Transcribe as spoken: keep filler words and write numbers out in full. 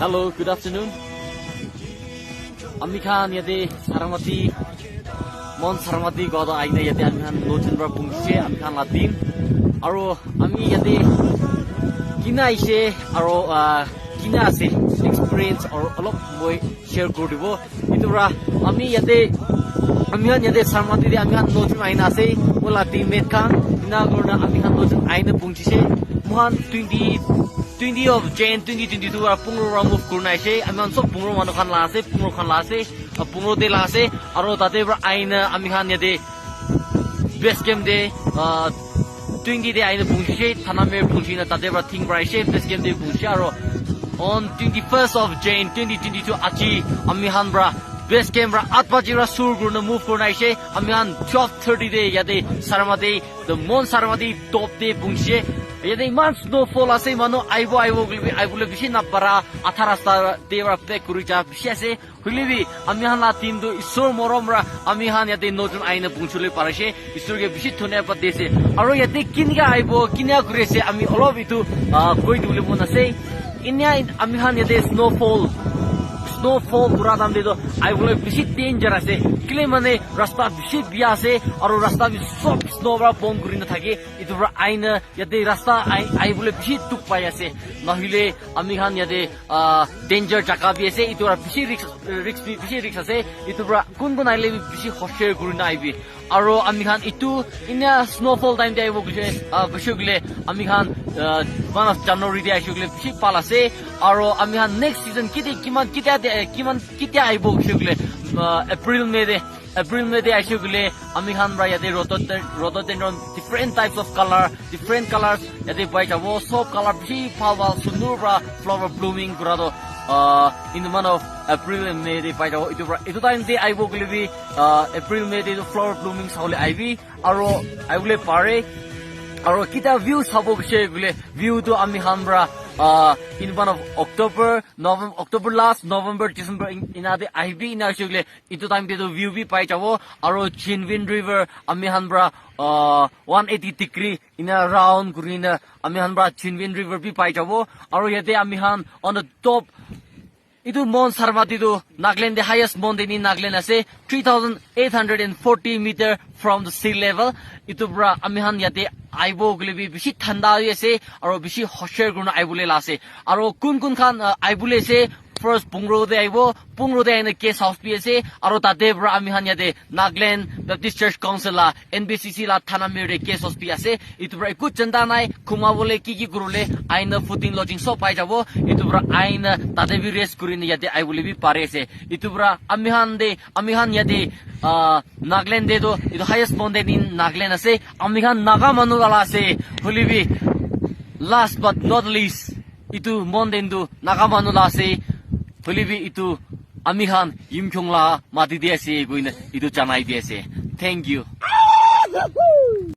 Hello, good afternoon. Ami khan yate Saramati, Mount Saramati goda aina yate ami khan nojun pra pungishe ami khan la team. Aro ami yate kina aishe aro, ah, kina ase experience aro olop moi share kuri dibo. Itu pra ami yate, ami khan yate Saramati te ami khan nojun aina ase, moi la teammate khan, ina kurina ami khan nojun aina pungishe. Mohan twenty, twenty of Jan twenty twenty-two pra Pungro pra move kurina aishe. Ami khan sob Pungro manu khan la ase, Pungro khan la ase, ah, Pungro te la ase. Aro tate pra aina ami khan yate base camp te, ah, twenty te aina pungishe, thana mer pungishe na tate pra thing pra aishe, base camp te pungishe. Aro on twenty-first of Jan twenty twenty-two aji ami khan pra base camp pra eight baji pra sur kurina move kurina aishe. Ami khan twelve thirty te yate Saramati, the Mount Saramati top te pungishe. Yate iman snowfall ase, manu aibo aibo kuli bi aibole bishi napara, adha rasta te pra pack kuri ja bishi ase. Hoile bi ami khan la team tu Isor morom pra ami khan yate nojun aina pungibole parishe. Isor ke bishi dhonyabad di ase. Aro yate kinika aibo, kinika kuri ase, ami olop itu, ah, koi dibole mon ase. Inia ami khan yate snowfall, snowfall kura time te toh aibole bishi danger ase. Kile mane rasta bishi bia ase, aro rasta bi sob snow pra bon kurina thake. Itu pra aina yate rasta ai, aibole bishi dukh pai ase. Nahile ami khan yate, ah, danger jaga bi ase. Itu pra bishi risk, risk bi, bishi risk ase. Itu pra kun kun ahile bi bishi hoshiar kurina aibi. Aro ami khan itu inia snowfall time te aibo kuise, ah, kuise koile ami khan, ah, one of January te aise koile bishi bhal ase. Aro ami khan next season kiti kiman, kitia te, kiman, kitia aibo kuise koile, ah, April, May te, April, May te aise koile ami khan pra yate rhododendron, rhododendron different types of color, different colors yate pai jabo. Sob color bishi bhal bhal sundur pra flower blooming kura toh, ah, in the month of April and May te pai jabo. Itu pra, itu time te aibo koile bi, ah, April, May te toh flower blooming sabole aibi. Aro aibole pare. Aro kitia view sabo kuise koile view tu ami khan pra, ah, in the month of October, November, October last, November, December in, ina te aibi, ina aise koile itu time te toh view bi pai jabo. Aro Chindwin River ami khan pra, ah, one eighty degree ina round kurina ami khan pra Chindwin River bi pai jabo. Aro yate ami khan on the top, itu Mount Saramati tu Nagaland te highest mountain in Nagaland ase, three thousand eight hundred and forty meter from the sea level. Itu pra ami khan yate aibo koile bi bishi thanda hui ase, aro bishi hoshiar kurina aibole la ase. Aro kun kun khan, ah, aibole ase, first Pungro te aibo, Pungro te aina guest house bi ase, aro tate pra ami khan yate Nagaland Baptist Church Council la, N B C C la thana mir te guest house bi ase. Itu pra eku chanda nai, khuma bole ki ki kurule, aina food and lodging sob pai jabo. Itu pra aina tate bi rest kurina yate aibole bi pare ase. Itu pra ami khan te, ami khan yate, ah, Nagaland te toh itu highest mountain in Nagaland ase. Ami khan Naga manu la ase. Hoile bi last but not least, itu mountain tu Naga manu la ase. Hoile bi itu ami khan Yimkhiung la mati te ase koina itu janai di ase. Thank you.